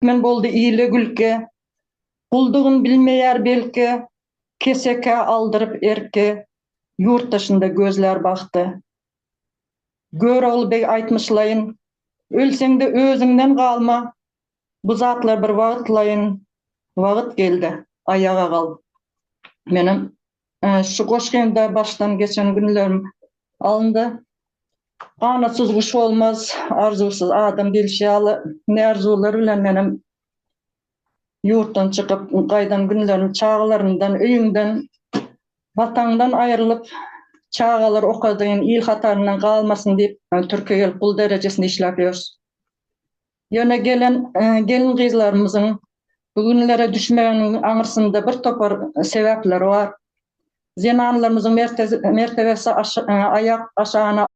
Türkmen boldy ile gülki, Guldugyn bilmeýär belki, Kesekä aldyryp erki, Ýurt daşynda gözlär bagty. Görogly beg aýtmyşlaýyn, Ölseň-de özüňden galma, Bu zatlar bir wagtlaýyn, Wagt geldi, aýaga gal. Menem Şu goşgymda başdan geçen günlerim alyndy. Ganatsyz guş bolmaz, arzuwsyz adam diýlişi ýaly, ne arzuwlar bilen menem ýurtdan çykyp gaýdan günlerim, çagalarymdan, öýüňden, Watandan aýrylyp, çagalar okadyn, il hataryndan galmasyn diýip, Türkiýä gelip gul derejesinde işläp ýörüs. Ýöne gelen gelin-gyzlarymyzyň bu günlere düşmeginiň aňyrsynda bir topar sebäpler bar. Zenanlarymyzyň mertebesi aýak aşagyna.